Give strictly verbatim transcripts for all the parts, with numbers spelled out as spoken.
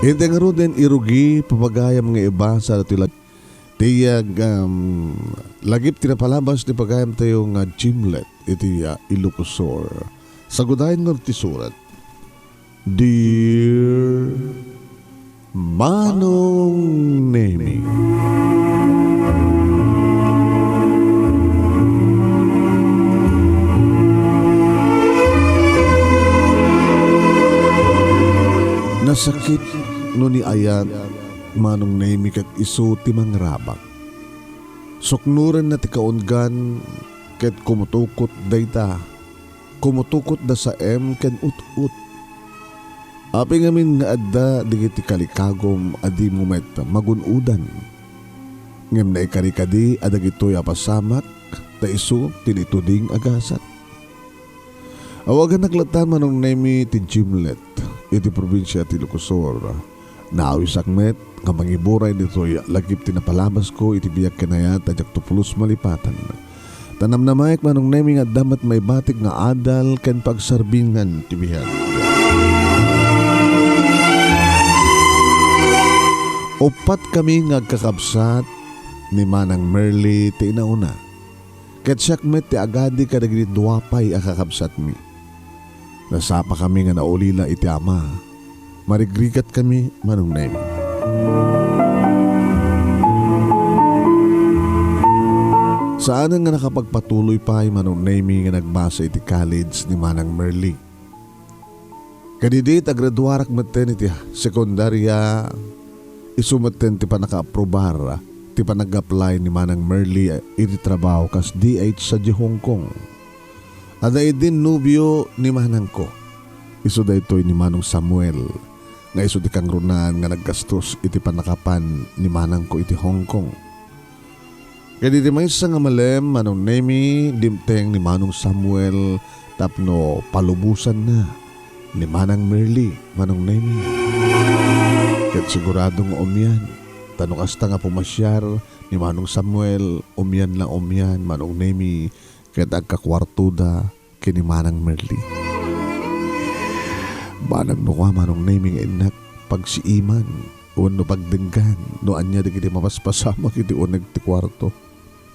Inti ngaruden, irugi, papagayam nga ibasa ti lag-, ti ag-, um, lagip ti napalabas ti pagayamtayo nga Gimlet iti, ah, Ilocosur. Sagudayen nga ti surat. Dear Manong Nemi. Nasakit no ni ayat, Manong Nemi, ket isu ti mangrabak. Suknorenna ti kaunggan ket kumutukot dayta. Kumutukot da saem ken ut-ot. Apay ngamin nga adda dagiti kalikagum a dimo met magun-odan. Ngem naikari kadi a dagitoy a pasamak ta isu ti naituding a gasat. Awagannak latta, Manong Nemi, ti Gimlet iti probinsia ti Ilocosur. Naawisak met nga mangiburay ditoy lagip ti napalabasko iti biag ken ayat a diakto pulos malipatan. Ta namnamaek, Manong Nemi, nga adda met maibatik nga adal ken pagserbingan ti biag. Uppat kami nga agkakabsat ni Manang Merly ti inauna. Ket siak met ti agadi kadagiti dua pay a kakabsatmi. Nasapakami nga naulila iti ama. Marigrigatkami, Manong Nemi. Saanen nga nakapagpatuloy pay, Manong Nemi, nga nagbasa iti college ni Manang Merly. Ket idi ti agraduarak metten iti sekundaria, isu metten ti pannakaaprubar ti panag-apply ni Manang Merly iti trabaho kas D H sadiay Hong Kong. Adda idin nobio ni manangko. Isu daytoy ni Manong Samuel, nga isu ti kangrunaan nga naggastos iti pannakapan ni manangko iti Hong Kong. Ket iti maysa nga malem, Manong Nemi, dimteng ni Manong Samuel tapno palubosanna ni Manang Merly, Manong Nemi. Ket sigurado nga umian, ta no kasta nga pumasiar ni Manong Samuel, umian la umian, Manong Nemi, ket agkakuartoda ken ni Manang Merly. Banag no kua, Manong Nemi, nga innak pagsiiman wenno pagdenggan no ania dagiti mapaspasamak iti uneg ti kuarto.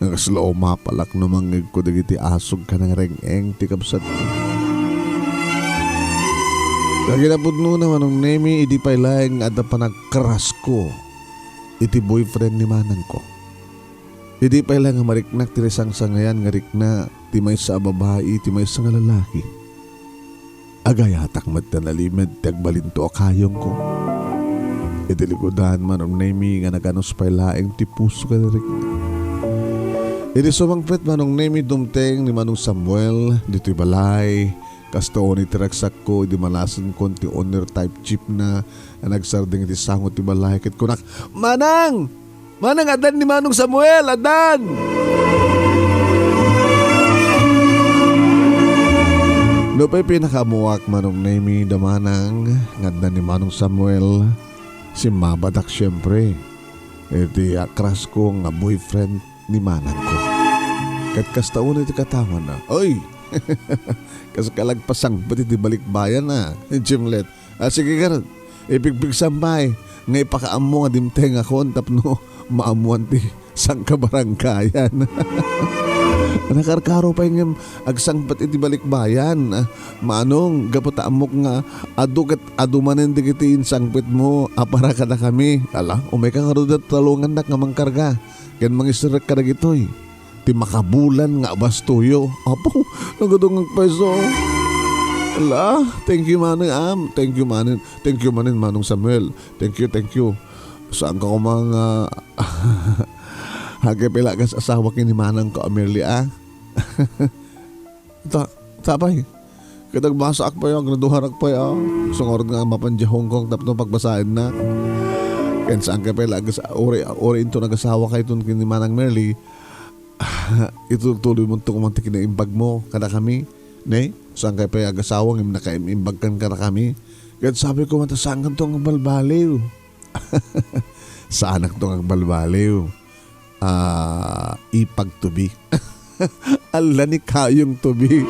Nga kasla umapalak no mangngegko dagiti asug ken nangreng-eng ti kabsatko. Ket kinapudnona, Manong Nemi, idi pay laeng nga adda panagkrasko iti boyfriend ni manangko. Idi pay laeng nga mariknak ti naisangsangayan nga rikna ti maysa a babai iti maysa nga lalaki, agayatak met ta nalimed ti agbalinto a kayongko. Iti likudan, Manong Nemi, nga naganus pay laeng ti puso ken rikna. Idi sumangpet, Manong Nemi, dumteng ni Manong Samuel ditoy balay. Kasta unay ti ragsakko idi malasenkon ti Honor type jeepna a nagsardeng iti sango ti balay ket kunak, "Manang! Manang, addan ni Manong Samuel! Addan!" Nupay pinakaammoak, Manong Nemi, da Manang, nga addan ni Manong Samuel, simmabadak siempre iti, ah, crush ko nga boyfriend ni manangko. Ket kasta unay ti katawana, "Oy! Kaska la agpasangpet iti balikbayan a, Jimlet. Ah, sige, garud, ipigpigsam pay nga ipakaammo nga dimtengakon tapno maammoan ti sangkabaranggayan." Nakarkaro pay ngem agsangpet iti balikbayan. Ah, Manong, gapu ta ammok nga adu ket adu manen dagiti insangpetmo a para kadakami. Ala, umayka ngarud a talongannak nga mangkarga ken mangiserrek kadagitoy ti makabulan nga abastoyo. Apo, nagadungag pay so. Ala, thank you manen, am. Thank you manen. Thank you manen, Manong Samuel. Thank you, thank you. Saanka koma nga, agay pay la kas asawa ken ni manangko a Merly, a? Ta, ta pay. Ket agbasaak pay, agraduarak pay, a. Sungarod nga mapan diay Hong Kong tapno pagbasaennak. Ken saankay pay la agas-, uri, uri inton agasawakayton ken ni Manang Merly, itultuloymonto koma ti kinaimbagmo kadakami, ne? Saankay pay agasawa ngem nakaim-imbagkan kadakami. Ket sabi ko, "Mata, saankanto nga agbalbaliw?" Saanakto nga agbalbaliw. Ah, ipagtubi. Alla ni kayong tubi.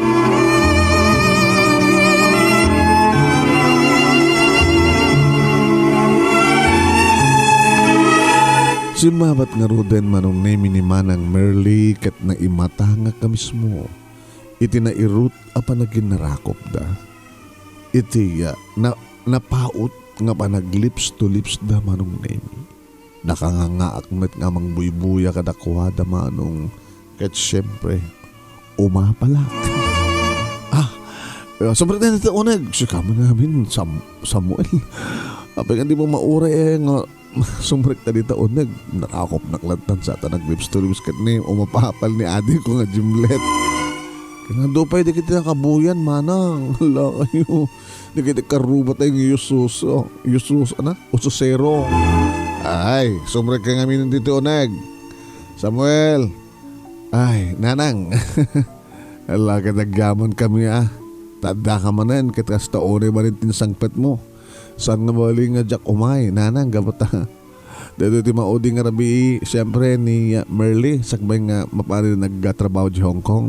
Simmabat ngaruden Manong Nemi ni Manang Merly ket naimatangak a mismo iti nairut a panaginnarakopda. Iti, ah, na-, napaut nga panaglips to lips da Manong Nemi. Nakangangaak met nga mangbuybuya kadakuada Manong ket siempre, umapalak. Ah, ah, sumrekta dita uneg. Sika man ngamin, Sam-, Samuel. Apay nga di mo mauray, eh, nga sumrekta dita uneg. Narakopnak lattan sa ta naglips to lips ket ni umapapal ni adiko nga Jimlet. Kinado pay di kita nakabuyan, manang. Hala kayo. Di kita karuba tayo ng yusus. Oh, yusus, ana? Ususero. Ay, sumrek ka ngamin dito, uneg. Samuel. Ay, nanang. Ala, kadagyaman kami, ah. Tadda ka manen, ket kasta unay manen ti insangpet mo. Saan nga bali nga diak umay, nanang, gapu ta. Daytoy ti maudi nga rabii, siempre, ni, ah, Merly, sakbay nga mapanen nagtrabaho di Hong Kong.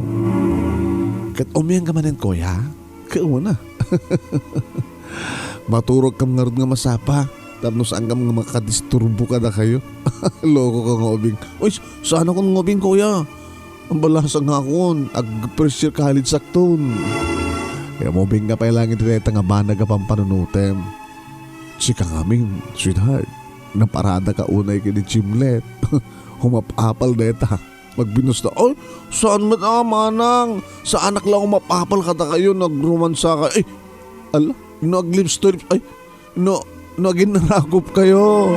Ket umian ka manen, kuya? Kauna. Maturog kam ngarud nga masapa. Tapno saan kam nga makadisturbo kadakayo. Loko ka nga ubing. Uy, saan akon nga ubing, kuya? Ang balasa nga akon, ag-first year college sakton. Kaya mubing ka pay lang iti dayta nga banag a pampanunutem. Sika ngamin, sweetheart. Naparada ka unay ken ni Jimlet. Humap-apal dayta. Magbinusta. Ay, saan met a, manang? Saanak lang umap-apal kadakayo, nagromansa ka. Eh, ala, no aglips to lips. Ay, no, no aginnarakop kayo.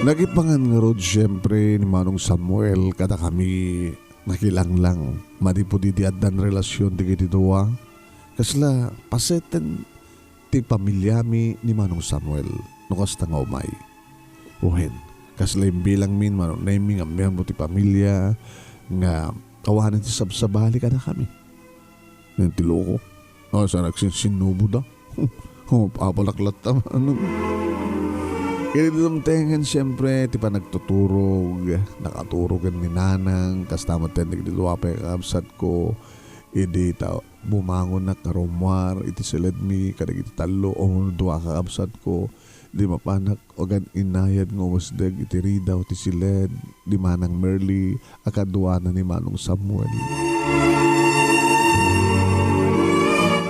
Nagipangan ngarud, siempre, ni Manong Samuel kadakami nakilanglang. Madi pudi ti addan relasion dagiti dua. Kasla paseten ti pamiliami ni Manong Samuel no kasta nga umay. Wen, kasla imbilangmin Manong Nemi nga miyembro ti pamilia nga awanen ti sabsabali kadakami. Ngem ti loko, a, sa nagsinsinnubo da. Apalak latta, manang. Ket iti dumtengen, siempre, ti panagtuturog, nakaturogen ni Nanang, kasta met dagiti dua pay a kakabsatko, idi ta bumangonak nga rummuar iti siledmi kadagiti tallo o dua a kakabsatko, di mapanak agan-inayad nga umusdeg iti ridaw ti siled di Manang Merly a kaduana ni Manong Samuel.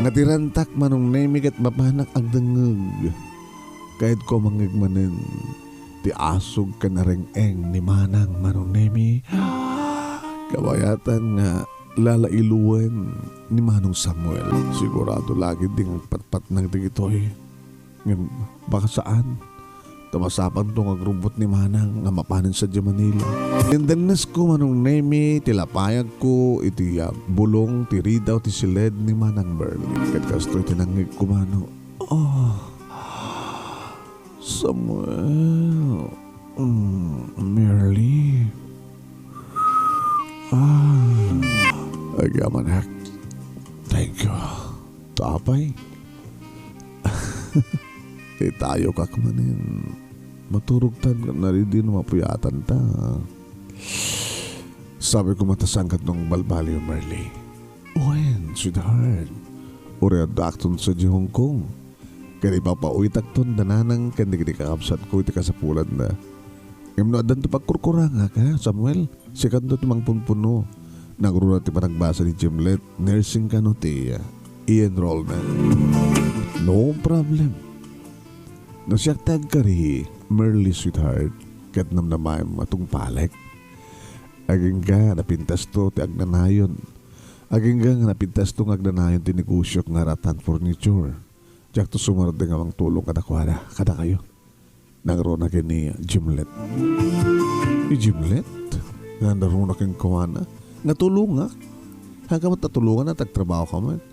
Natirantak Manong Nemi ket mapanak agdengngeg. Kayatko a mangngeg manen ti asug ken areng-eng ni Manang Manong Nemi. Kabayatan nga lalailoen ni Manong Samuel. Sigurado la ketdi nga agpatpatnag dagitoy. Ngem baka saan. Ta masapanto nga agrubbot ni Manang nga mapanen sadiay Manila. Indennesko Manong Nemi ti lapayagko iti, ah, bulong ti ridaw ti siled ni Manang Merly. Ket kastoy ti nangngegko, mano. Oh. Samuel. Mm, Merly. Ah. Agyamanak. Thank you. Apay. Itayokak manen. Maturogtan ket naridi no mapuyatanta. Sabi ko met a saan ket nung balbaliw, Merly. Wen, sweetheart. Uray addaakton sadiay Hong Kong. Ket ipapauwitakton da Nanang ken dagiti kakabsatko iti kasapulanna. Ngem no addanto pagkurkurangak, ha, Samuel, sikanto ti mangpunpuno. Nagruna ti panagbasa ni Jimlet, nursing kano ti, ah, e-enrollment. No problem. No siak ti agkari, Merly, sweetheart, ket namnamaem a tungpalek. Agingga napintasto ti agnanayon. Agingga nga napintasto nga agnanayon ti negosiok nga ratan furniture. Diakto sumardeng a mangtulong kadakuada, kadakayo. Nangruna ken ni Jimlet. Ni Jimlet? Nangruna kenkuana? Nga tulongak? Haanka met a tulongan a tagtrabaho ka met.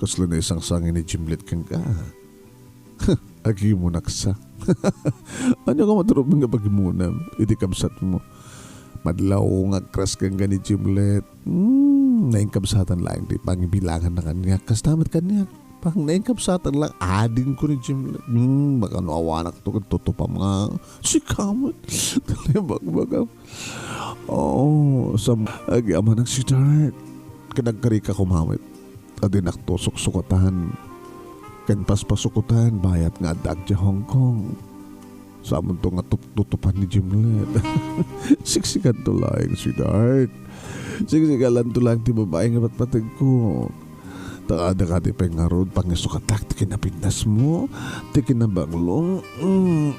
Kasla naisangsangi ni Jimlet kenka. Agimonaksa. Ania ka maturog nga pagimonam iti kabsatmo? Madlaw nga agkras kenka ni Jimlet. Hmm, nainkabsatan laeng ti pangibilanganna kaniak. Kasta met kaniak. Ang naikabsatan lang, adingko ni Jimlet. Hmm, baka no awanakto ket tutupam nga. Sika met. Talibagbaga. Oo, sam-, agyamanak, sweetheart. Ket agkarika koma met. Adinakto suksukatan. Ken paspasukotan, bayat nga addaak idiay Hong Kong. Samonto nga tup-, tutupan ni Jimlet. Siksikanto laeng, sweetheart. Siksikalanto laeng ti babai nga patpategko. Ta adda kadi pay ngarud pangisukatak ti kinapindasmo, ti kinabanglom. Mm.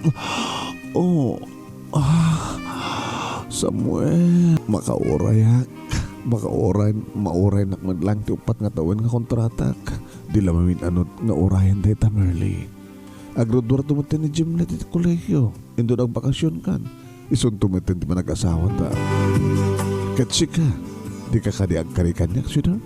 Oh. Ah. Samuel, makaurayak. Makauray, mauraynak met laeng ti uppat nga tawen nga kontratak. Di la mamin-anot nga urayen dayta, Merly. Agruduarto met ni Jimlet iti kolegio. Inton agbakasionkan, isunto met ti panag-asawata. Ket sika, dika kadi agkari kaniak, sweetheart?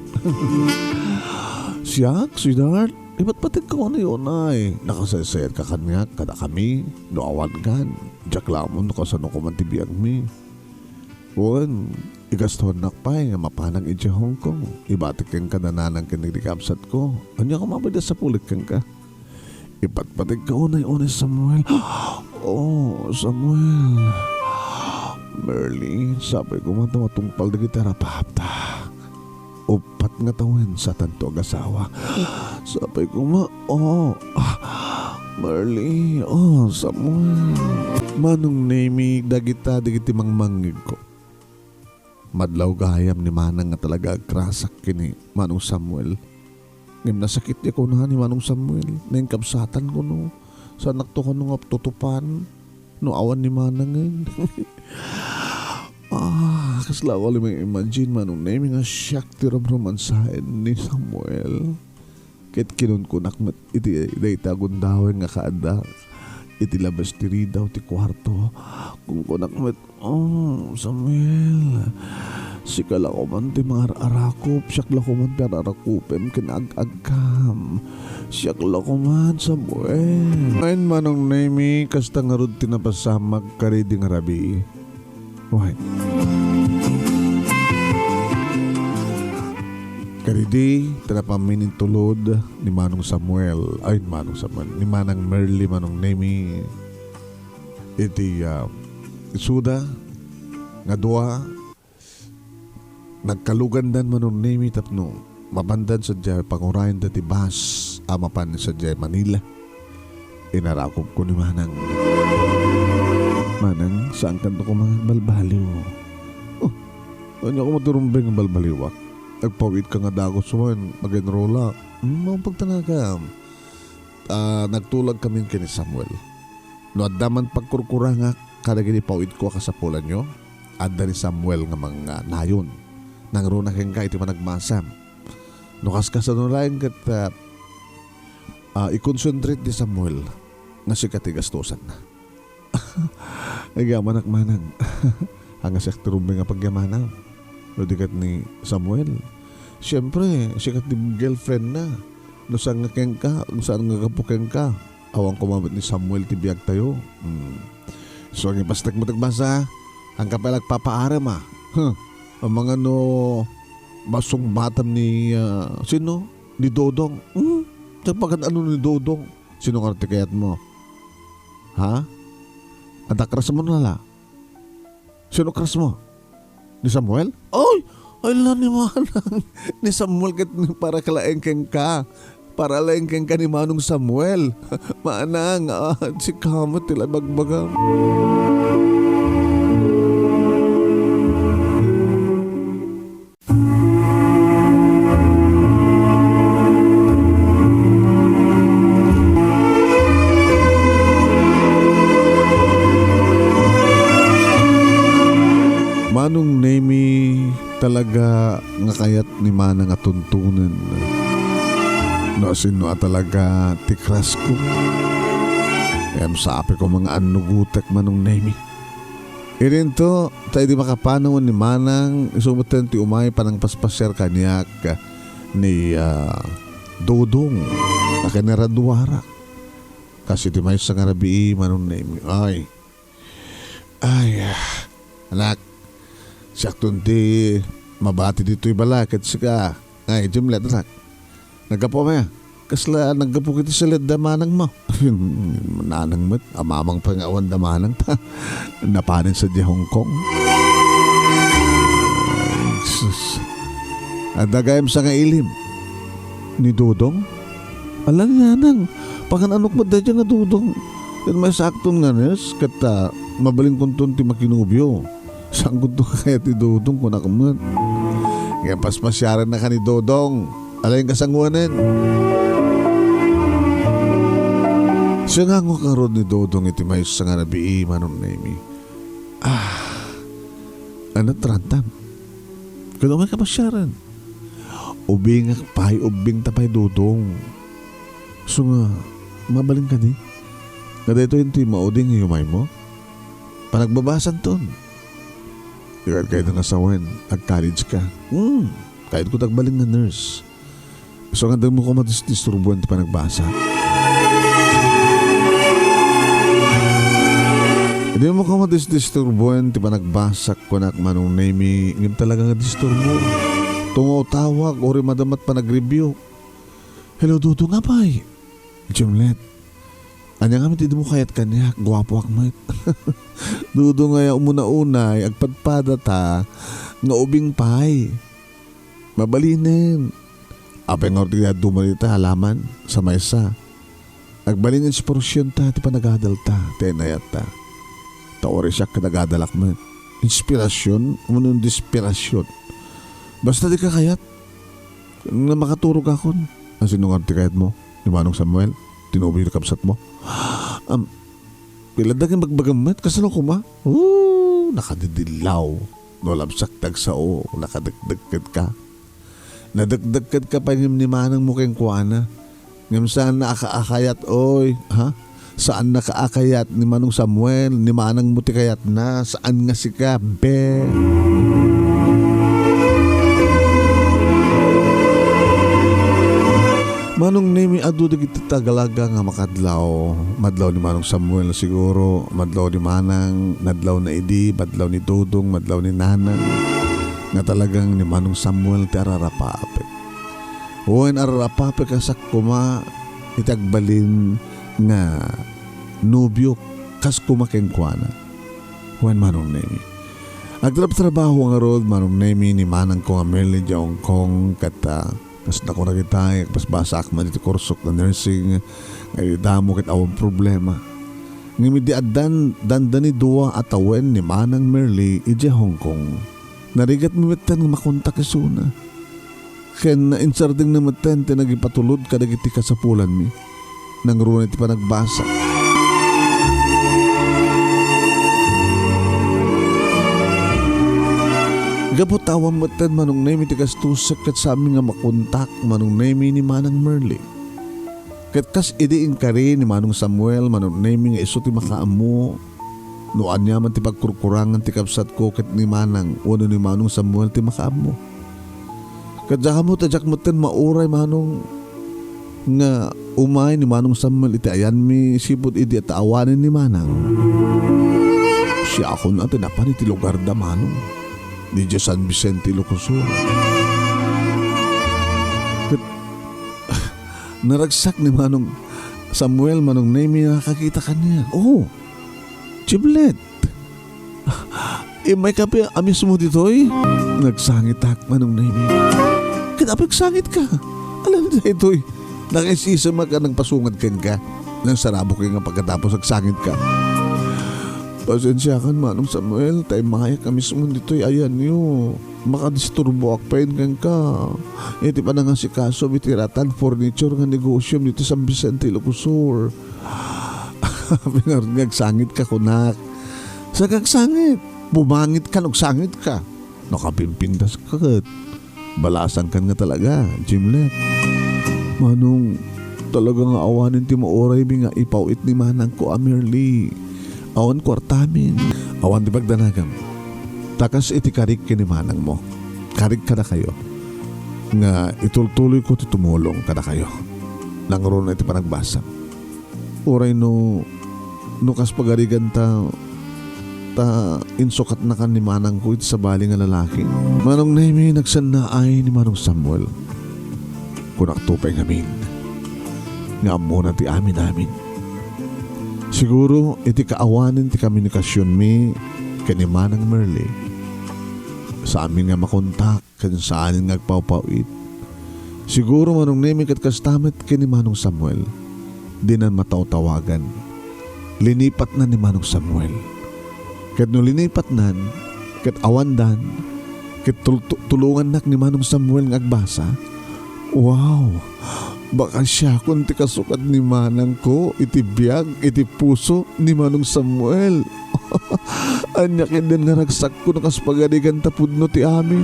Siak, sweetheart? Ipatpategka unay-unay. Nakasaysayatka kaniak, kadakami, no awankan. Diak la ammo no kasano koman ti biagmi. Wen, igastuannak pay nga mapanak idiay Hong Kong. Ibatik kenka da nanang ken ni kabsatko. Ania koma pay ti sapulik kenka? Ipatpategka unay-unay, Samuel. Oh, Samuel. Merly, sapay koma ta matungpal dagiti arap-apta. Uppat nga tawen satanto agasawa. Sapay koma, oh. Merly, oh, Samuel. Manong Nemi, dagita dagiti mangmangngegko. Madlaw gayam ni Manang nga talaga agrasak ken ni Manong Samuel. Ngem nasakit ti kuna ni Manong Samuel. Nainkabsatan kuno. Saannakto kuno nga tutupan no awan ni Manangen. Ah, kasla ako lang imagine, Manong Nemi, nga siak ti rumromansaen ni Samuel. Ket kinunkunak met iti dayta a gundaway nga kaadda iti labas ti ridaw ti kuarto. Kunkunak met, "Oh, Samuel, sika la koman ti mangar-arakop, siak la koman ti ararakupem ken ag-agkam. Siak la koman, Samuel." Ay, Manong Nemi, kasta ngarud ti napasamak kadaydi nga rabii. Wen. Kadaydi, ti napaminintulod ni Manong Samuel, ay, Manong Samuel, ni Manang Merly, Manong Nemi, iti, ah, isuda nga dua, nagkalugandan, Manong Nemi, tapno mapandan sadiay pangurayenda ti bus a mapan sadiay Manila. Inarakopko ni Manang. "Manang, saankanto koma nga agbalbaliw?" "Oh, ania koma ti rumbeng nga balbaliwak? Agpaw-itka nga dagus wen, agenrolak." "Hmm, mapagtanaka." Ah, nagtulagkami ken ni Samuel. No adda man pagkurkurangak kadagiti paw-itko a kasapulanyo, adda ni Samuel nga mangnayon. Nangruna kenka iti panagmasam. No kaskasano laeng ket, ah, ah, i-concentrate ni Samuel nga sika ti gastusanna. Agyamanak, Manang. Ania siak ti rumbeng a pagyamanam? No di ket ni Samuel. Siempre, sika ti girlfriend na. No saan nga kenka, no saan nga gapu kenka. Awan koma met ni Samuel ti biagtayo. Hmm. So, agipastek mo ti agbasa, angka pay la agpapaarem, ah. Huh. Amangan no basungbatam ni, ah, sino? Ni Dodong. Hmm? Sa pagano ni Dodong? Sino nga ti kayat mo? Ha? Adda crush mo na la? Sino crush mo? Ni Samuel? Ay! Ay la ni Manang. Ni Samuel ket ni para ka laeng kenka. Para laeng kenka ni Manong Samuel. Manang, ah, sika met ti la ibagbagam. Manong Nemi, talaga nga kayat ni Manang a tuntunen. No asino a talaga ti crush ko. Ngem sapay koma nga annugotek, Manong Nemi. Idinto, ta idi makapanen ni Manang, isu metten ti umay panangpaspasiar kaniak ni, ah, Dodong a kinaraduarak. Kas iti maysa nga rabii, Manong Nemi. Ay. Ay, ah, anak, siakton ti mabati ditoy balay ket sika. Ay, Jimlet, anak. Naggapuam aya? kasla naggapu iti siledda manangmo. Nanang met, amamang pay nga awan da manang ta napanen sadiay Hong Kong. Ay, sus. Adda gayam sangailim ni Dodong. Ala ni Nanang, pakan-anok met daydiay nga Dodong. Ket maysa akton nga nurse, ket, ah, mabalinkonton ti makinobio. Saankonto nga kayat ni Dodong, kunak met. Ngem paspasiarennaka ni Dodong. Alaen kasangoanen. Siangango ngarud ni Dodong iti maysa nga nabii, Manong Nemi. Ah, anat rantam. Kano nga kapasiaran? Ubingak pay, ubingta pay, Dodong. So nga, mabalin kadi? Nga daytoy ti maudi nga yumaymo? Panagbabasanton. Ikaw, kayat nga sawen, ag-college ka. Hmm, kayatko ta agbalin nga nurse. So nga, dimo ko madisdisturboan ti panagbasa. Dimo ko madisdisturboan ti panagbasa, kunak, Manong Nemi, ngem talaga nga disturbo. Tumawtawag, uray madama ti panagrebuke. Hello, Dodong, apay? Jimlet. Ania ngamin ti dimo kayat kaniak? Guapoak met. Dodong aya, umuna-unay, agpadpadata nga ubing pay. Mabalinen. Apay ngarud ti adda duma dita, alaman, sa maysa. Agbalin inspirasionta ti panagadalta, ti inayatta. Ta uray siak ket agadalak met. Inspirasion, umano inspirasion. Basta dika kayat, nga makaturogakon. A, sino ngarud ti kayatmo? Ni Manong Samuel? Ti nobio ti kabsatmo? Am, pila da nga ibagbagam met? Kasano koma? Oo, nakadidillaw. No labsak ti agsao, nakadekdekketka. Nadekdekketka pay ngem ni manangmo kenkuana. Ngem saanna a ka-, a kayat, oy, ha? Saannaka a kayat ni Manong Samuel, ni manangmo ti kayatna, saan nga sika, be. Manong Nemi, adu dagiti tagalaga nga makadlaw. Madlaw ni Manong Samuel siguro, madlaw ni Manang, nadlaw na idi, madlaw ni Dodong, madlaw ni Nanang. Nga talagang ni Manong Samuel ti ararapapek. Wen, ararapapek a sak koma iti agbalin nga nobio kas koma kenkuana. Wen, Manong Nemi. Agtrabtrabaho ngarud, Manong Nemi, ni manangko nga Merly idiay Hong Kong, ket, ah, kas dakuna dagitay, agpasbasaak man iti kursok nga nursing, nga idi damo ket awan problema. Ngem idi addan, dandani dua a tawen ni Manang Merly idiay Hong Kong. Narigatmi metten nga makontak isuna. Ken insardengna metten ti nagipatulod kadagiti kasapulanmi. Nangruna iti panagbasa. Gapu ta awan metten, Manong Nemi, ti kastusek ket saanmi nga makontak, Manong Nemi, ni Manang Merly. Ket kas idi inkari ni Manong Samuel, Manong Nemi, nga isu ti makaammo no ania man ti pagkurkurangan ti kabsatko ket ni Manang wenno ni Manong Samuel ti makaammo. Ket diak ammo ta diak metten mauray, Manong, nga umay ni Manong Samuel iti ayanmi sipud idi ta awanen ni Manang. Siakon a ti napan iti lugarda, Manong, idiay San Vicente, Ilocos Sur. Ket naragsak ni Manong Samuel, Manong Nemi, a nakakita kaniak. Oo. Jiblet. Immayka pay a mismo ditoy? Nagsangitak, Manong Nemi. Ket apay agsangitka? Alam daytoy. Nakaisisemak a nagpasungad kenka. Nangsarabok nga pagkatapos agsangitka. Pasensiakan, Manong Samuel, ta immayak a mismo ditoy ayanyo. Makadisturboak pay kenka iti panangasikasom iti ratan furniture nga negosiom ditoy San Vicente, Ilocos Sur. Apay ngarud nga agsangitka, kunak. Saan ka agsangit? Bumangitka no agsangitka. Nakapimpintas ka ket. Balasangkan nga talaga, Jimlet. Manong, talaga nga awanen ti mauraymi nga ipaw-it ni manangko a Merly. Awan kuartamin. Awan ti pagdanagam. Ta kas iti karik ken ni manangmo. Karik kadakayo. Nga itultuloyko ti tumulong kadakayo. Nangruna iti panagbasam. Uray no, no kas pagariganta, ta insukatnakan ni manangko iti sabali nga lalaki. Manong Nemi, nagsannaay ni Manong Samuel. Kunakto pay ngamin. nga ammona ti amin-amin. Siguro, iti kaawanen ti komunikasionmi ken ni Manang Merly, saanmi nga makontak ken saan nga agpawpaw-it. Siguro, Manong Nemi, ket kasta met ken ni Manong Samuel. Dinan matawtawagan. Linipatnan ni Manong Samuel. Ket no linipatnan, ket awandan, ket tul-, tu-, tulongannak ni Manong Samuel nga agbasa. Wow! Baka siakon ti kasukat ni manangko iti biag, iti puso ni Manong Samuel. Ania ketdin nga ragsakko no kas pagarigan ta pudno ti amin.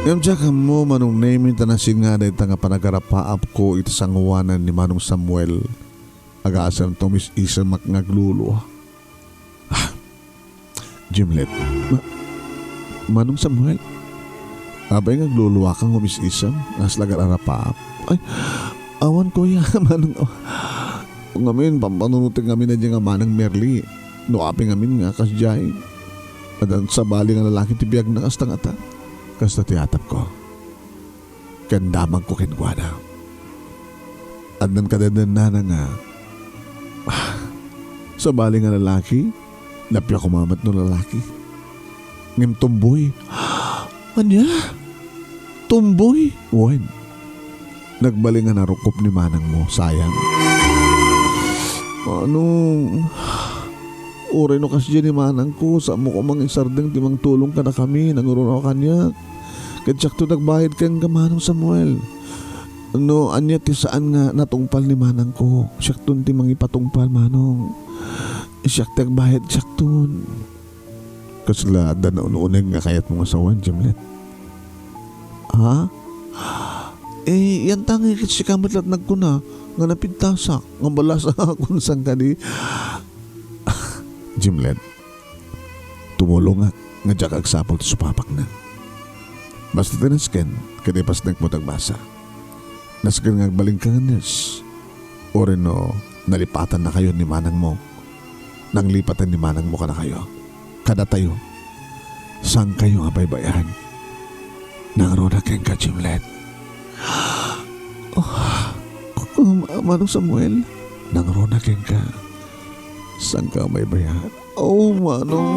Ngem diak ammo, Manong Nemi, ta nasin nga dayta nga panagarapaapko iti sangoanan ni Manong Samuel. Agasem ta umis-isemak nga aglulua. Ah, Jimlet. Ma-, Manong Samuel? Apay nga agluluaka nga umis-isem? Kasla agararapaap? Ay, awan, kuya, Manong. Ngamin, pampanunotek ngamin a di nga Manang Merly. No apay ngamin nga kasdiay. Addan sabali nga lalaki ti biagna kasta ngata. Kasta ti atapko. Ken damagko kenkuana. Addan kadadannana nga, ah, sabali nga lalaki, nappiak koma met no lalaki. Ngem tumboy. Ania? Tumboy? Wen. Nagbalin nga narukop ni manangmo, sayang. Manong, uray no kasdiay ni manangko, saanmo koma nga isardeng ti mangtulong kadakami, nangruna kaniak. Ket siakto nagbayad kenka, Manong Samuel. No ania ti saan nga natungpal ni manangko, siakton ti mangipatungpal, Manong. Siak ti agbayad, siakton. Kasla adda naun-uneg nga kayatmo nga sawen, Jimlet? Ha? Eh, yantangay ket sika met la't nagkuna nga napintasak, nga balasakon, saan kadi? Jimlet, tumulongak nga diak agsapul ti supapakna. Basta ti nasken, ket ipasnekmo ti agbasa. Nasken nga agbalinka nga nurse, uray no nalipatannakayo ni manangmo. Nanglipatan ni manangmo kadakayo. Kadatayo. Saankayo nga baybay-an. Nangruna kenka, Jimlet. Oh, Ma-, Manong Samuel? Nangruna kenka. Saanka nga baybay-an? Oh, Manong.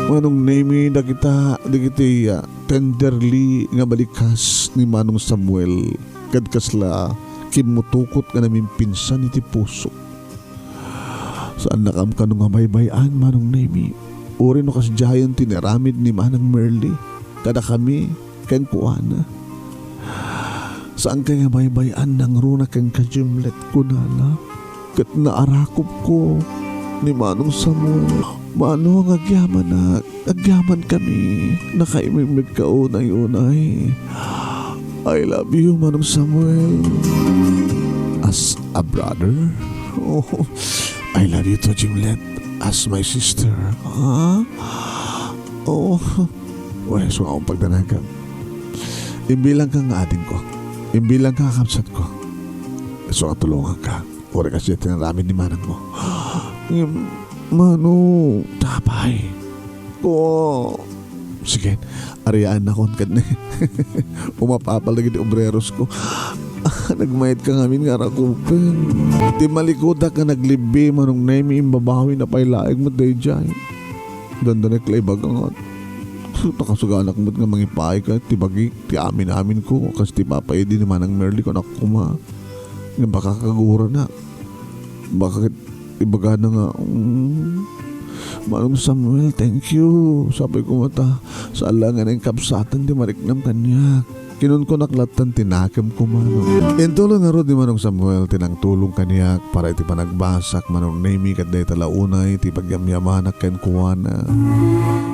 Manong Nemi, dagita, dagiti, ah, tenderly nga balikas ni Manong Samuel. Ket kasla kimmutukot nga namimpinsan iti puso. Saannakam kano nga baybay-an, Manong Nemi. Uray no kasdiayen ti inaramid ni Manang Merly kadakami kenkuana. Saanka nga baybay-an, nangruna kenka, Jimlet, kunana. Ket naarakupko ni Manong Samuel. Manong, agyamanak. Agyamankami, nakaimemmegka unay-unay. I love you, Manong Samuel. As a brother? Oh, I love you too, Jimlet. As my sister. Ha? Oh. Wen, isu nga akon pagdanagan. Imbilangka nga adingko. Imbilangka nga kabsatko. Isu nga tulonganka. Uray kasdiay ti inaramid ni manangmo. Ngem, Manong, apay. Ko, sige, ariaannakon ket ni umapapal dagiti obrerosko. Nagmayat ka ngamin nga arakupen. Ti malikudak nga naglibbi, Manong Nemi, imbabawin a pay laeng met daydiay. Dandanek la ibaga nga, nakasaganak met nga mangipaay ka ti bagi, ti amin-aminko, kas ti papa idi ni Manang Merly, kunak koma. Nga baka kaguranak. Baka ket ibagana nga, "Mm, Manong Samuel, thank you." Sapay koma ta, saan la nga nainkabsatan ti mariknam kaniak. Kinunkunak lattan ti nakemko, Manong. Intulod ngarud ni Manong Samuel ti nangtulong kaniak para iti panagbasak, Manong Nemi, ket dayta la unay ti pagyamyamanak kenkuana.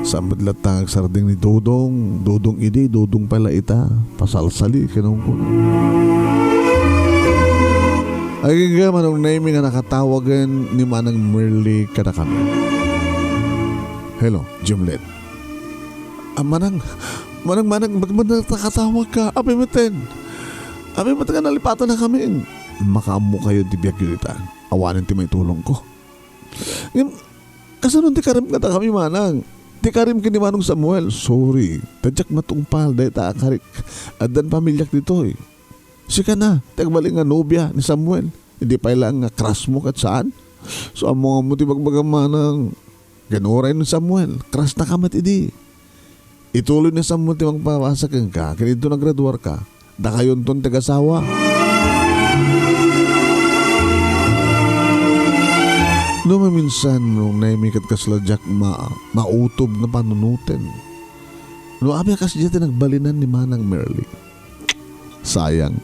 Saan met latta nga agsardeng ni Dodong. Dodong idi, Dodong pay la ita. Pasalsali, kinunkunak. Agingga, Manong Nemi, nga nakatawagen ni Manang Merly kadakami. Hello, Jimlet. Ah, Manang, Manang, Manang, bag-, bag-, nakatawag ka. Apay metten? Apay metten nga nalipatannakamin? makaammokayo ti biagyo dita. Awanen ti maitulongko. Ngem, kasano ti karim kadakami, manang? Ti karim ken ni Manong Samuel, sorry. Ta diak matungpal dayta a karik. Addan pamiliak ditoy. Sika na, ti agbalin nga nobia ni Samuel. Idi pay laeng nga crush mo ket saan? So, ammo-ammo ti bagbagam, manang. Ken uray ni Samuel, crush na ka met idi. Ituloy ni Samuel ti mangpabasa kenka, ken inton agraduarka, dakayonton ti agasawa. No maminsan, Manong Nemy, ket kasla diak ma-, mautob nga panunoten. No apay a kasdiay ti nagbalinan ni Manang Merly. Sayang.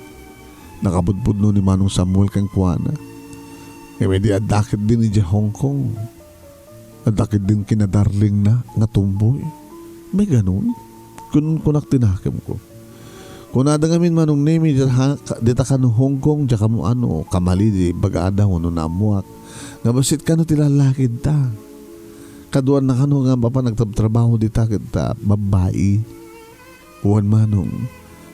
Nakapudpudno ni Manong Samuel kenkuana. Ngem idi adda ketdin idiay Hong Kong, adda ketdin kinadarlingna nga tomboy. May ganun? Kun-, kunak ti nakemko. Kunada ngamin, Manong Nemy, dita, dita kano Hong Kong, diak kano ano, kamali di baga adaw no naammuak. Nga bassit kano ti lalaki dita. Kaduan na kano nga mapan nagtrabtrabaho dita ket, ah, babbai. Wen, Manong,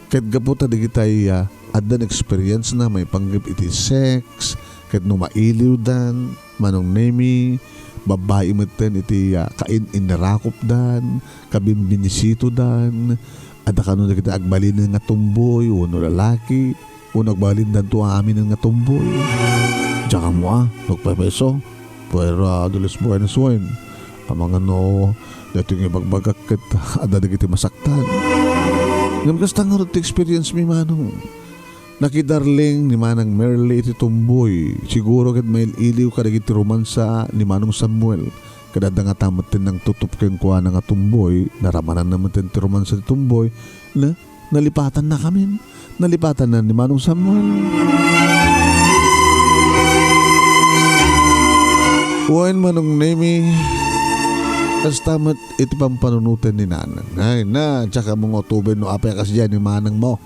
ket gapu ta dagitay, ah, addan experience na maipanggep iti sex, ket no mailiwdan, Manong Nemy, babbai metten iti, ah, kain-inrakopdan, kabinbinisitodan, adda kano dagiti agbalinen nga tomboy wenno lalaki, wenno agbalindanto aminen nga tomboy. Diak ammo a, nagpepeso. Fuera de los buenos wen. Amangan no, daytoy nga ibagbagak ket adda dagiti masaktan. Ngem kasta ngarud ti experience mi, Manong. Nakidarling ni Manang Merly iti tomboy. Siguro ket mail-iliw kadagiti romansa ni Manong Samuel. Ket adda ngata metten nangtutop kenkuana nga tomboy, naramananna metten ti romansa ti tomboy, ne? Nalipatannakamin. Nalipatanna ni Manong Samuel. Wen, Manong Nemy, kasta met iti pampanunoten ni Nanang. Ay na, diak ammo nga utoben no apay a kasdiay ni manangmo.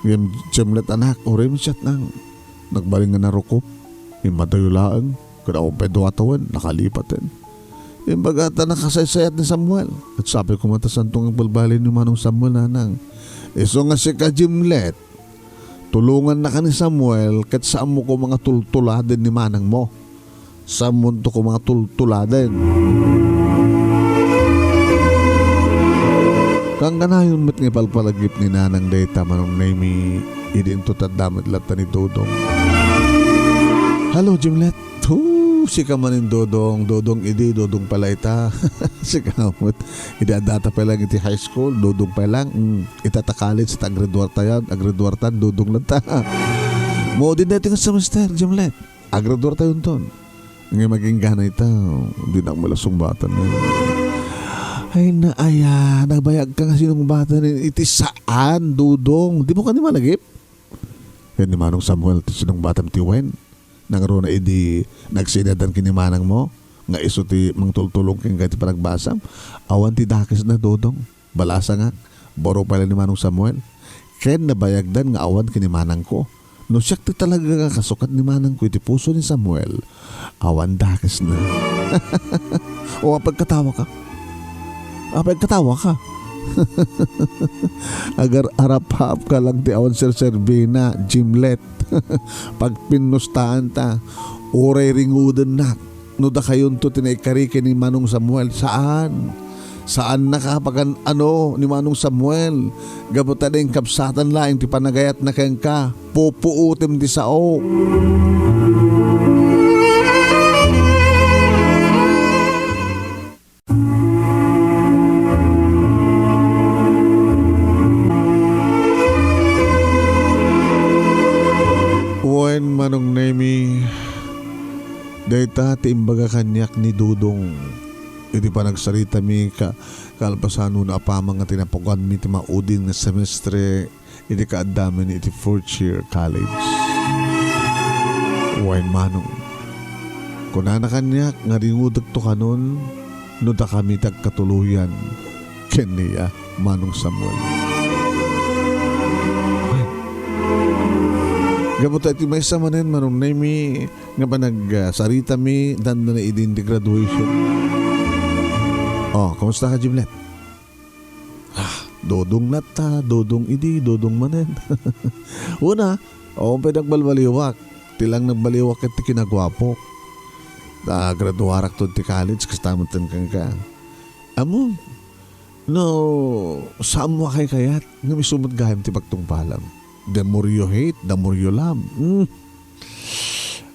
Ngem, Jimlet, anak, uray met siak nang nagbalin nga narukop. Immadayo laeng. Ket awan pay dua tawen, nakalipaten. Imbagak ta nakasaysayat ni Samuel. Ket sapay koma ta saanto nga agbalbaliw ni Manong Samuel, Nanang. Isu nga sika, Jimlet, tulongannaka ni Samuel ket saanmo koma nga tultuladen ni manangmo. Saanmonto koma nga tultuladen. Kangkanayon met nga ipalpalagip ni Nanang dayta, Manong Nemy, idi intot adda met latta ni Dodong. Hello, Jimlet. Hu, sika manen, Dodong. Dodong idi, Dodong pay la ita. Sika met. Idi addata pay lang iti high school, Dodong pay lang. Mm, ita ta college, ta aggraduartayan, aggraduartan, Dodong lang ta. Maudin daytoy nga semester, Jimlet. Aggraduartayonton. Ngem agingga ita, dinak met la sungbatan. Ay, na aya, nabayagka nga sinungbatan iti saan, Dodong. Dimo kadi malagip? Ken ni Manong Samuel ti sinungbatam ti wen. Nangruna idi nagsinadan ken ni manangmo, nga isu ti mangtultulong kenka iti panagbasam. Awan ti dakesna, Dodong. Balasangak, baro pay la ni Manong Samuel. Ken nabayagdan nga awan ken ni manangko. No siak ti talaga nga kasukat ni manangko iti puso ni Samuel, awan dakesna. O, apay agkatawaka? Apay agkatawaka? Agar-arap-apka lang ti awan serserbina, Jimlet. Pagpinnustaanta, uray ringudennak. No dakayonto ti naikari ken ni Manong Samuel, saan. Saannaka a pagan-ano ni Manong Samuel. Gapu ta inkabsatan laeng ti panagayatna kenka. Pupuotem ti saok. Wen, Manong Nemy, dayta ti imbaga kaniak ni Dodong iti panagsaritami ka-, kalpasan no apaman nga tinapuganmi ti maudin nga semestre iti kaaddami iti fourth year college. Wen, Manong, kunana kaniak nga ringudekto kanon no dakami ti agkatuloyan ken ni, ah, Manong Samuel. Ay. Gapu ta iti maysa manen, Manong Nemy, nga panagsaritami, dandana idi indi graduation. Oh, kumusta ka, Jimlet? Ah, Dodong latta, Dodong idi, Dodong manen. Una, Oo, pay nagbalbaliwak. Ti lang nagbaliwak ket ti kinaguapok. Ta graduarak to ti college, kasta met kenka. Ammom, no, saanmo a kaykayat, ngem isu met gayam ti pagtungpalam. The more you hate, the more you love. Hmm.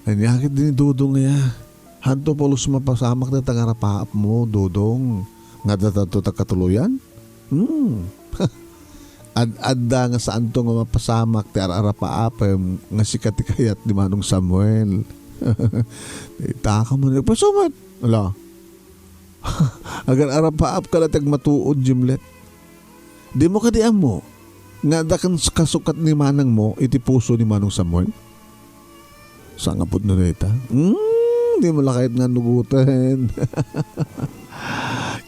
Ania ket ni Dodong aya? Hanto pulos mapasamak dayta nga arapaapmo, Dodong, nga adda tanto ta katuloyan? Hmm. Ad-adda nga saanto nga mapasamak ti ar-arapaapem nga sika ti kayat ni Manong Samuel. Itaka man, pasumat. Ala. Agar-arapaap ka la ti agmatuod, Jimlet. Dimo kadi ammo nga adda kan kasukat ni manangmo iti puso ni Manong Samuel? Sangaput no dayta? Hmm, dimo la kayat nga nugoten.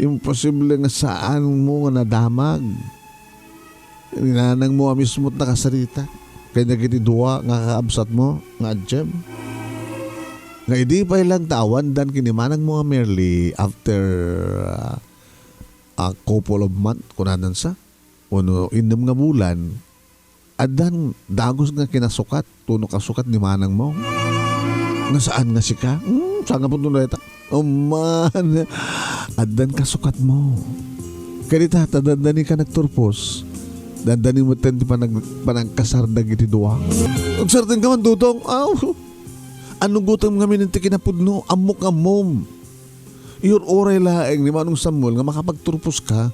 Imposible nga saanmo nga nadamag. Ni nanangmo a mismo ti nakasarita ken dagiti dua nga kakabsatmo nga adiem. Nga idi pay lang ta awandan ken ni manangmo a Merly after, ah, a couple of month, kunanan sa, wenno innem nga bulan, addan dagus nga kinasukat, wenno kasukat ni manangmo. Nga saan nga sika? Hmm, sangaput no dayta. Aman, addan kasukatmo. Kadita, ta dandani ka nagturpos. Dandani met ti panag-, panagkasar dagiti dua. Agsardeng ka man, Dodong. Aw, anugotem ngamin ti kinapudno, ammok ammom. Iyur-uray laeng ni Manong Samuel nga makapagturpos ka,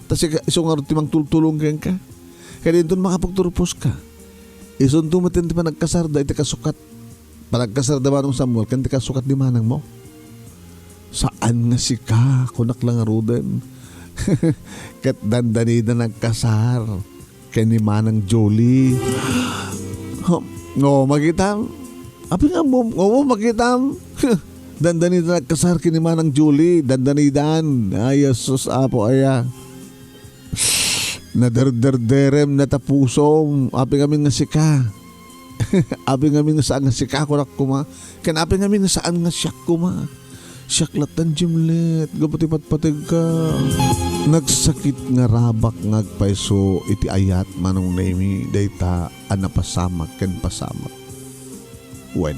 ta sika, isu ngarud ti mangtultulong kenka. Kadi inton makapagturpos ka, isunto met ti panagkasarda iti kasukat. Panagkasarda Manong Samuel ken ti kasukat ni manangmo. Saan nga sika, kunak la ngaruden. Ket dandanida nagkasar ken ni Manang Jolie. Huh, no, makitam? Aping ammom, no, makitam? Dandanida nagkasar ken ni Manang Jolie, dandanidan. Ay, Jesus, Apo, aya. Naderderderem, natapusom. Aping amin nga sika. Aping amin nga saan nga sika, kunak koma. Ken aping amin nga saan nga siak koma. Siak lattan, Jimlet, gapu ti patpategka. Nagsakit nga rabak nga agpayso iti ayat, Manong Nemy, dayta a napasamak ken pasamak. Wen,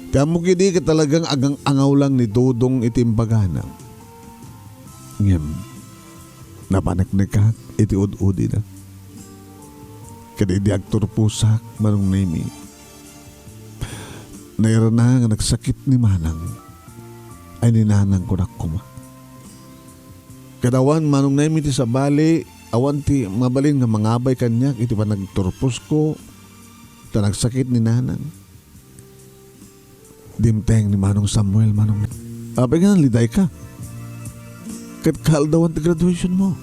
ti ammok idi ket talagang agang-angaw lang ni Dodong iti imbagana. Ngem, napaneknekak iti ud-udina. Ket idi agturposak, Manong Nemy, nairana nga nagsakit ni Manang, ay ni Nanang, kunak koma. Ket awan, Manong Nemy, ti sabali, awan ti mabalin nga mangabay kaniak iti panagturposko, ta nagsakit ni Nanang. Dimteng ni Manong Samuel, Manong. Apay nga nalidayka? Ket kaaldawan ti graduation mo.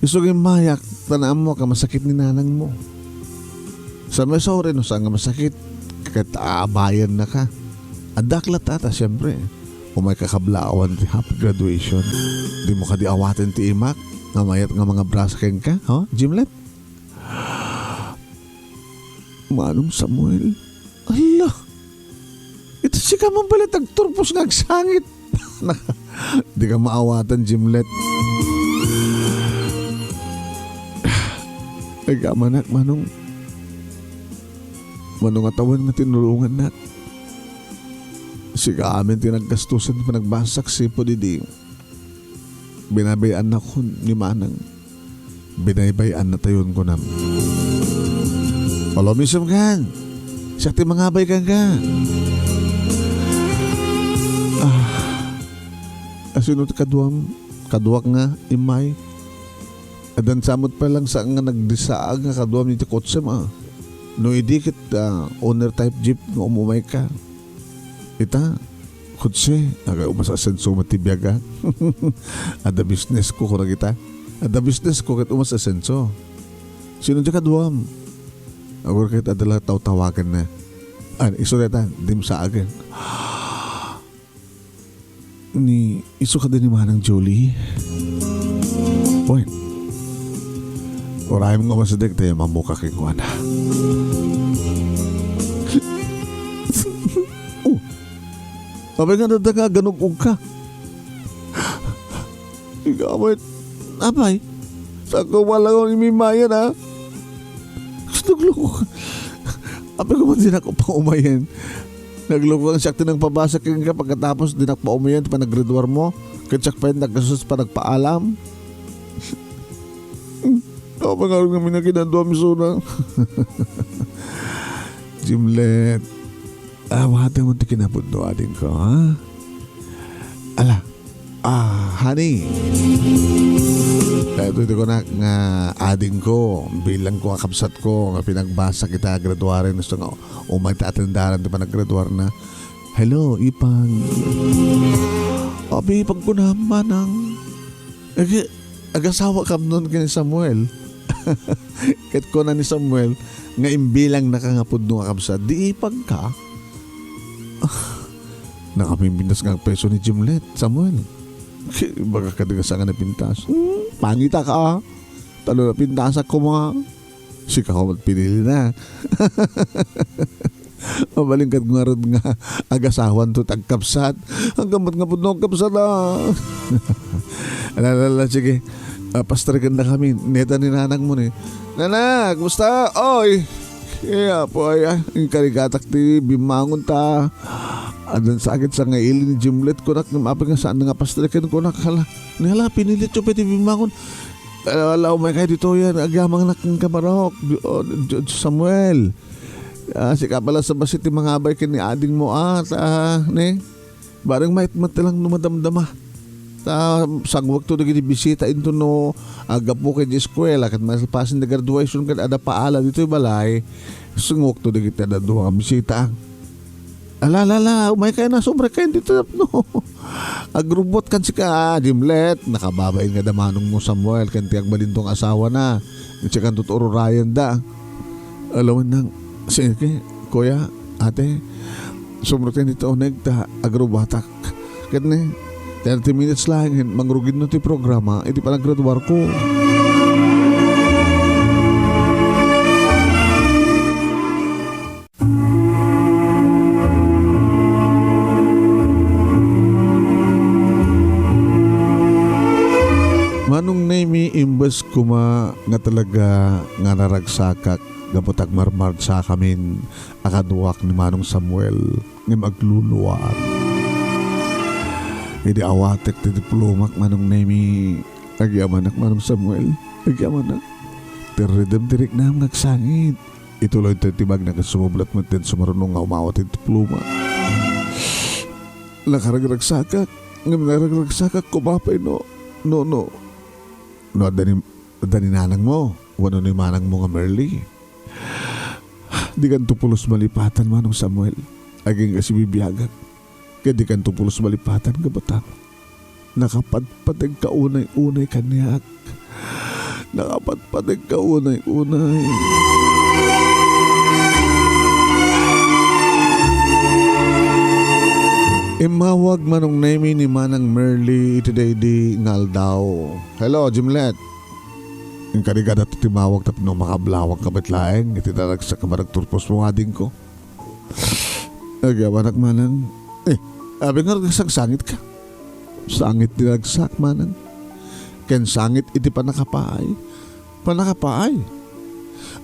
Isu nga immayak, ta naammo ka masakit ni nanang mo. Sa may sorry no, saan nga masakit? Ket abayennaka. Addak la tata, siyempre. Umay kakablaawan ti happy graduation. Dimo kadi awaten ti imak nga mayat nga mangabrasa kenka, ho, Jimlet? Manong Samuel? Ala! Iti sika man pala ti agturpos nga agsangit. Dika maawatan, Jimlet. Ay, kamanak, Manong. Manong a tawen nga tinulongannak. Sika amin ti naggastusan ti panagbasak, sipud idi binaybay-annakon ni Manang. Binaybay-annatayon, kunam. Palomisem kan. Siak ti mangabay kenka. Ah. Asino ti kaduam? Kaduak nga immay. Addan sa met pay lang saan nga nagdisaag nga kaduam iti kotsem, a. No idi ket, ah, owner type jeep nga umumayka. Ita, kotse, agay umas asenso met ti biag, a. Adda business ko, kuna kita. Adda business ko ket umas asenso. Sino ti kaduam? Agur ket adda la tawtawagenna. Ah, isu dayta, dimsaagen. Ni, isu kadi ni Manang Jolie? Wen, urayem nga umasideg tayo mamuka kenkuana. Oh, apay nga nadda nga aganug-ugka? Igawit, apay, saan ko malangon imimayan, a? Nagloko. Apay ko man dinak paumayen. Nagloko kang siak ti nangpabasa kenka pagkatapos dinak paumayen ti panaggraduar mo. Ket siak pay nagkasus panagpaalam. Apo nga ngamin nga kinadua mi suna. Jimlet, awatem ti kinapudno adingko, ha? Ala, ah, honey. Daytoy ti kunak nga adingko, bilang ko a kabsatko nga pinagbasa kita graduaren, gusto nga umay ta atendaran ti panaggraduarna. Hello, Ipag. Abi, Ipag ko na, manang. Agi, agasawa kam nun ken ni Samuel. Ket kuna ni Samuel nga imbilangna ka nga pudno nga kabsat, di ipagka. Nakapinpintas nga agpreso ni Jimlet, Samuel. Ki-, baga kadi nga saan nga napintas. Hmm, pangita ka, ah. Talo napintasak ko mga. Sika ko met pinili na. Mabalin ket ngarud nga agasawan to ti agkabsat. Ang gamot nga pudno agkabsat, ah. Ala, ala, ala, sige. Ah, pastreken na kami. Neta ni nanang mo ni. Nana, kumusta? Oy! Kaya po, ay, ah, inkarigatak ti bimmangon ta. Adan sakit sa nga ili ni Jimlet kunak, nga mapag nga saan nga pastreken kunak, hala. Ni hala, pinilit yo pwede bimmangon. Ala, ala, umay kayo dito yan. Agyamang na kang kamarok. Di-, oh, Di-, Samuel. Ah, sika pala sa basi ti mangabay ken ni ading mo, ah, ta, ne? Bareng maitmat lang no madamdama. Ta, sangwek to dagiti bisita into no, agapu ken di eskuela, ket malpasen ti graduation ket adda paala ditoy balay. Sangwek to dagiti adda dua nga bisita. Ala, ala, ala, umay kayo na, sumrek kayo dito, no? Agrubot kan sika, ah, Jimlet. Nakababain nga da manong mo, Samuel, kan ti agbalintong asawa na. Sikan to ururayan da. Alawan nang, sige, kuya, ate, sumrek kayo dito, uneg, ta agrubatak. Ket ne, thirty minutes lang, mangrugid no ti programa, iti panagraduar ko. Manong Nemi, imbes koma nga talaga nga naragsakak gapu ta agmarmartsakamin a kaduak ni Manong Samuel, ngem agluluaak. Idi awatek ti diplomak, Manong Nemi, agyamanak, Manong Samuel, agyamanak. Ti ridem ti riknam nga agsangit. Ituloy ti tibagna ket sumublat met ti sumaruno nga umawat ti diploma. Nakaragragsakak, ngem naragragsakak koma pay no, no, no, no adda ni, adda ni nanang mo, wenno ni manang mo nga Merly. Dikanto pulos malipatan, Manong Samuel, agingga sibibiagak. Ket dikanto pulos malipatan, kabatan. Nakapadpadegka unay-unay kaniak. Nakapadpadegka unay-unay. Immawag Manong Nemi ni Manang Merly iti daydi nga aldaw. Hello, Jimlet. Inkarigat ti timawag tapno makablawag ka met laeng iti naragsak nga panagturpos mo, adingko. Agyamanak, manang. Eh, abi nga nagsangsangitka. Sangit ti ragsak, manang. Ken sangit iti pannakapaay. Pannakapaay.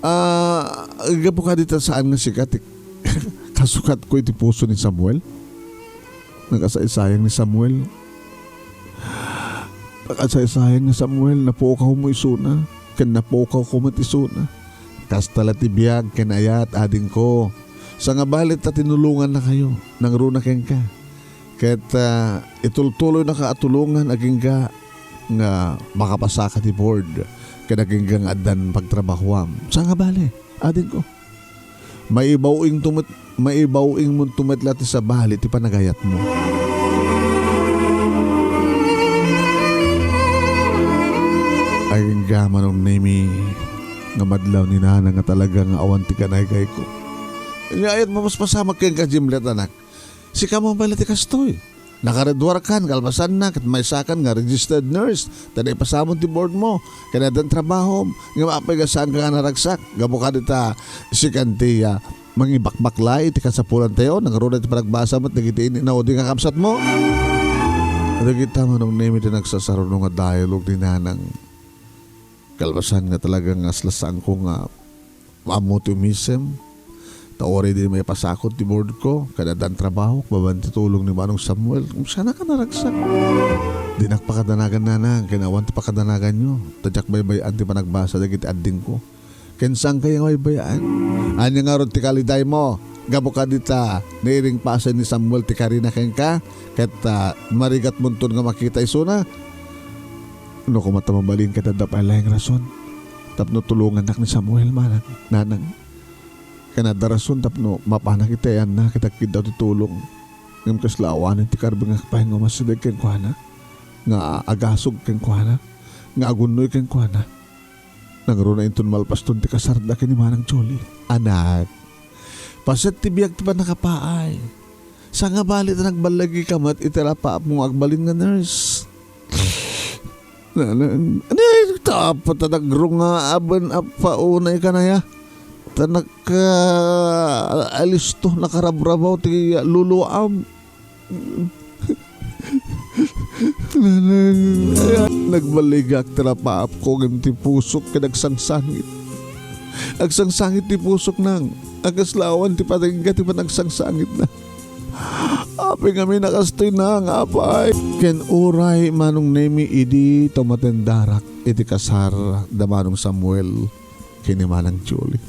Ah, gapu kadi ta saan nga sika ti kasukatko iti puso ni Samuel? Nakasaysayang ni Samuel. Nakasaysayang ni Samuel, napukawmo isuna, ken napukawko met isuna. Kasta la ti biag ken ayat, adingko. Sangabali ta tinulongannakayo, nangruna kenka. Ket, ah, itultuloynaka a tulongan agingga nga makapasaka ti board, ken agingga nga addan pagtrabahoam. Sangabali, adingko. Maibaw-ing to met, maibaw-ing mo to met la ti sabali ti panagayatmo. Agingga, Manong Nemi, nga madlaw ni Nana nga talaga nga awan ti kanaygayko. Nya, ayat mo, mas pasamak kenka, Jimlet, anak. Sika mo pala ti kastoy. Nakagraduarkan, kalpasanna, ket maysakan nga registered nurse, ta naipasamon ti board mo, ken addan trabahom, ngem apay nga saanka nga naragsak, gapu kadi ta sikan ti, ah, mangibakbaklay iti kasapulantayo, nangruna ti panagbasa met dagiti in-inaudi nga kabsat mo. Dagita Manong Nemi ti nagsasaruno nga dialogue ni Nanang. Kalpasan nga talaga nga asla saanko nga Ammo ti umisem. Ta uray di maipasakot ti board ko, ken addan trabahok, babaen ti tulong ni Manong Samuel. Siak a naragsak. Dinak pakadanagan, nanang, ken awan ti pakadanaganyo. Ta diak baybay-an ti panagbasa dagiti addingko. Ken saankayo nga baybay-an? Ania ngarud ti kalidaymo? Gapu kadi ta nairingpasen ni Samuel ti karina kenka, ket, ah, marigatmonto nga makita isuna? No koma ta mabalin ket adda pay laeng rason tapno tulongannak ni Samuel, manang, nanang. Ken adda rason tapno mapanak iti ayanna ket agkiddaw ti tulong. Ngem kasla awanen ti karbengak pay nga umasideg kenkuana, nga agasog kenkuana, nga agunnoy kenkuana. Nangruna inton malpaston ti kasarda ken ni Manang Julie. Anak, paset ti biag ti pannakapaay. Saan nga bali ta nagballigika met iti rapaapmo nga agbalin nga nurse? Nanang, ania ita, apo ta nagrungnga aben a paunay kanaya? Ta naka-, alisto, nakarabrabaw ti luluam. Nanang, nagballigak ti rapaapko ngem ti pusok ket agsangsangit. Agsangsangit ti pusok, nang. Agkaslawan ti patengga ti panagsangsangitna. Apay ngamin a kastoy, nang, apay. Ken uray Manong Nemi idi ta umatendarak iti kasar da Manong Samuel ken ni Manang Julie.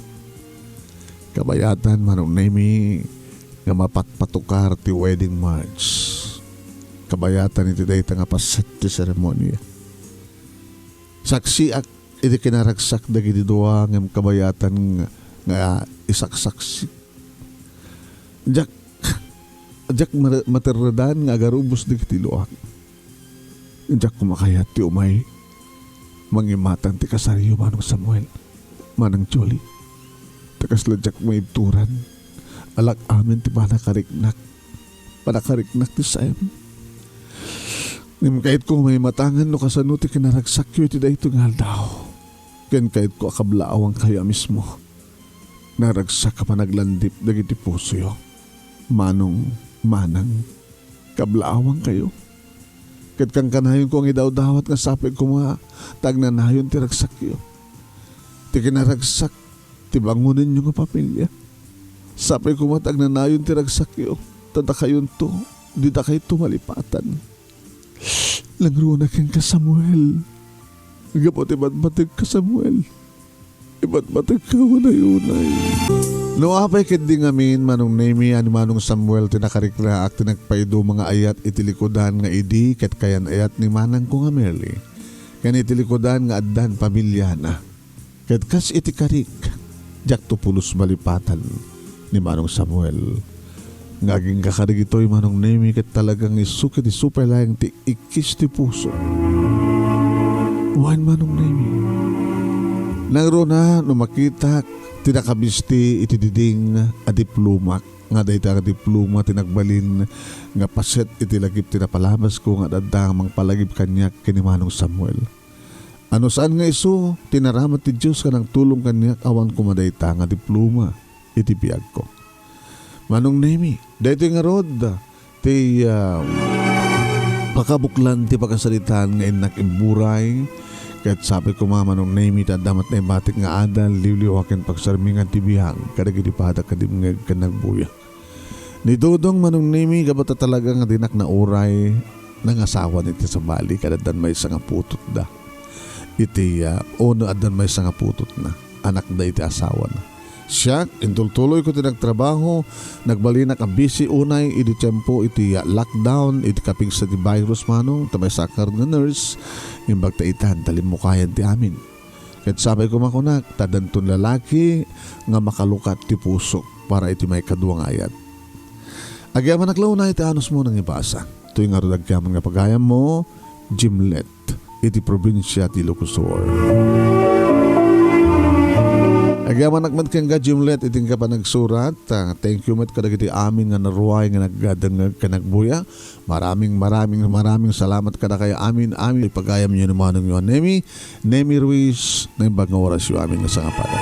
Kabayatan, Manong Nemi, nga mapatpatukar ti wedding march. Kabayatan iti dayta nga paset ti seremonia. Saksiak iti kinaragsak dagiti dua ngem kabayatan nga, nga isaksaksi. Diak, diak mare-, materredan nga agarubos dagiti luak. Diak koma kayat ti umay mangimatang ti kasaryo, Manong Samuel, Manang Julie. Ta kasla diak maibturan, alak amin ti panakariknak. Panakariknak ti saem. Ngem kayatko nga maimatangan no kasano ti kinaragsakyo iti daytoy nga aldaw. Ken kayatko a kablaawankayo a mismo. Naragsak a panaglandip dagiti pusoyo. Manong, manang, kablaawankayo. Ket kankanayonko nga idawdawat nga sapay koma ta agnanayon ti ragsakyo. Ti kinaragsak, ti bangonenyo nga pamilya. Sapay koma ta agnanayon ti ragsakyo, ta dakayonto, didakayto malipatan. Nangruna kenka, Samuel. Gapu ti batbategka, Samuel. Ibatbategka unay-unay. No apay ketdi ngamin, Manong Nemi, a ni Manong Samuel ti nakariknaak ti nagpaiduma nga ayat iti likudan nga idi ket kayan-ayat ni manangko nga Merly, ken iti likudan nga addan pamiliana. Ket kas iti karik, diakto pulos malipatan ni Manong Samuel. Nga agingga kadagitoy, Manong Nemi, ket talaga nga isu ket isu pay laeng ti ikkis ti puso. Wen, Manong Nemi, nangruna no makitak ti nakabisti iti diding a diplomak, nga dayta nga diploma ti nagbalin nga paset iti lagip ti napalabasko nga adda nga mangpalagip kaniak ken ni Manong Samuel. A no saan nga isu ti naramid ti Dios nga nangtulong kaniak, awan koma dayta nga diploma iti biagko. Manong Nemi, daytoy ngarud ti, ah, pakabuklan ti pakasaritaan nga innak imburay, ket sapay koma, Manong Nemi, ta adda met naibatik nga adal, liwliwa ken pagsarmingan ti biag kadagiti pada kadimngeg ken nagbuya. Ni Dodong, Manong Nemi, gapu ta talaga nga dinak nauray, nangasawan iti sabali, ket addan maysa nga putotda. Iti, ah, ono addan maysa nga putotna, anakda iti asawana. Siak, intultuloyko ti nagtrabaho, nagbalinak a busy unay idi tiempo iti, ah, lockdown, iti kapigsa ti virus, Manong, ta maysa nga nurse, imbag ta itan, ta limmukayan ti amin. Ket sapay koma kunak, ta addanton lalaki nga makalukat ti pusok para iti maikadua nga ayat. Agyamanak la unay iti anusmo nangibasa. Toy ngarud agyaman nga pagayammo, Jimlet, iti probinsia ti Ilocos Sur. Agyamanak met kenka, Jimlet, iti inka panagsurat. Ah, thank you met kadagiti amin nga naruay nga nagdengngeg ken nagbuya. Maraming, maraming, maraming salamat kadakayo amin, amin. Ipagayamyo ni manongyo a Nemi, Nemi Ruiz, naimbag nga orasyo amin nga sangapada.